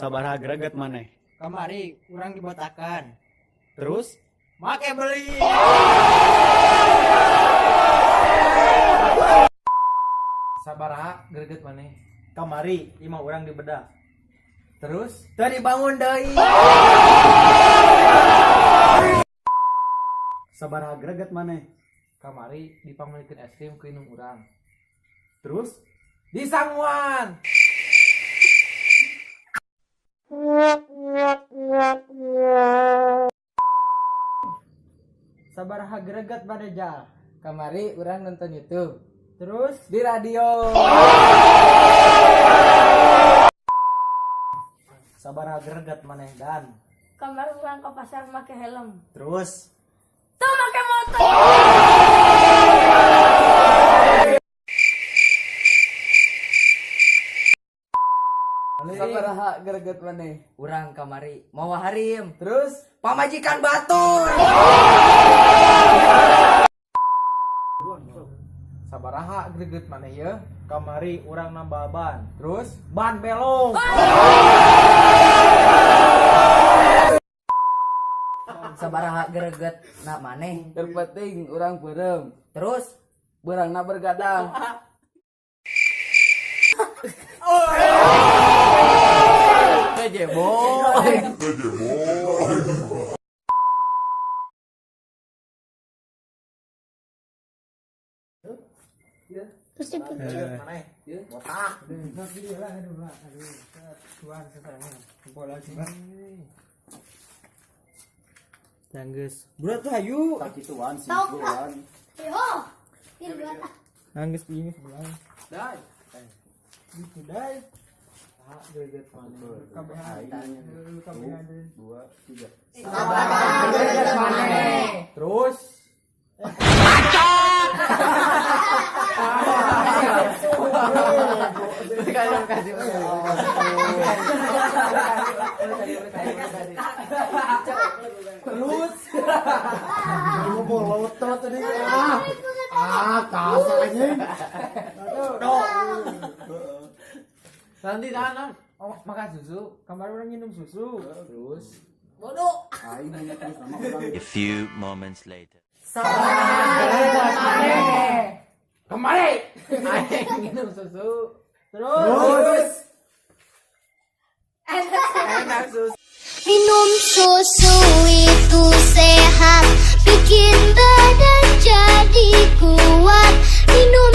Sabaraha greget maneh? Kamari urang dibotakan. Terus make beli. Sabaraha greget maneh? Kamari 5 orang dibedah. Terus teu dibangun deui. Sabaraha greget maneh? Kamari dipamelikeun es krim ku indung urang. Terus disanguan. Sabaraha greget maneh jal? Kamari urang nonton YouTube. Terus di radio. Sabaraha greget maneh dan? Kamari urang ke pasar make helm. Terus tuh make motor. Sabaraha greget maneh? Urang kamari mawa harim. Terus pamajikan batur. Sabaraha greget maneh ye? Kamari urang nambah ban. Terus ban belong. Sabaraha greget na maneh? Terpenting urang beureum. Terus beurangna bergadang. Kejebo. Terus dipencet. Botak. Tangges. Berat tuh hayu. Sakituan sih. Tahu ah. Yo. Ini berat ah. Nangis ini sebelah. Dai. Gitu dai. Ah, greget maneh. Kabehan. Kabehan. 2 3. Sabaraha greget maneh? Terus terus lu bolotot tadi. Ah, kasar anjing. Nanti tahan, oh, makan susu. Kamar orang minum susu. Terus bodoh. Aing nanya terus sama urang. A few moments later. Kemari. Aing minum susu. Terus enak susu. Minum susu itu sehat, bikin badan jadi kuat. Minum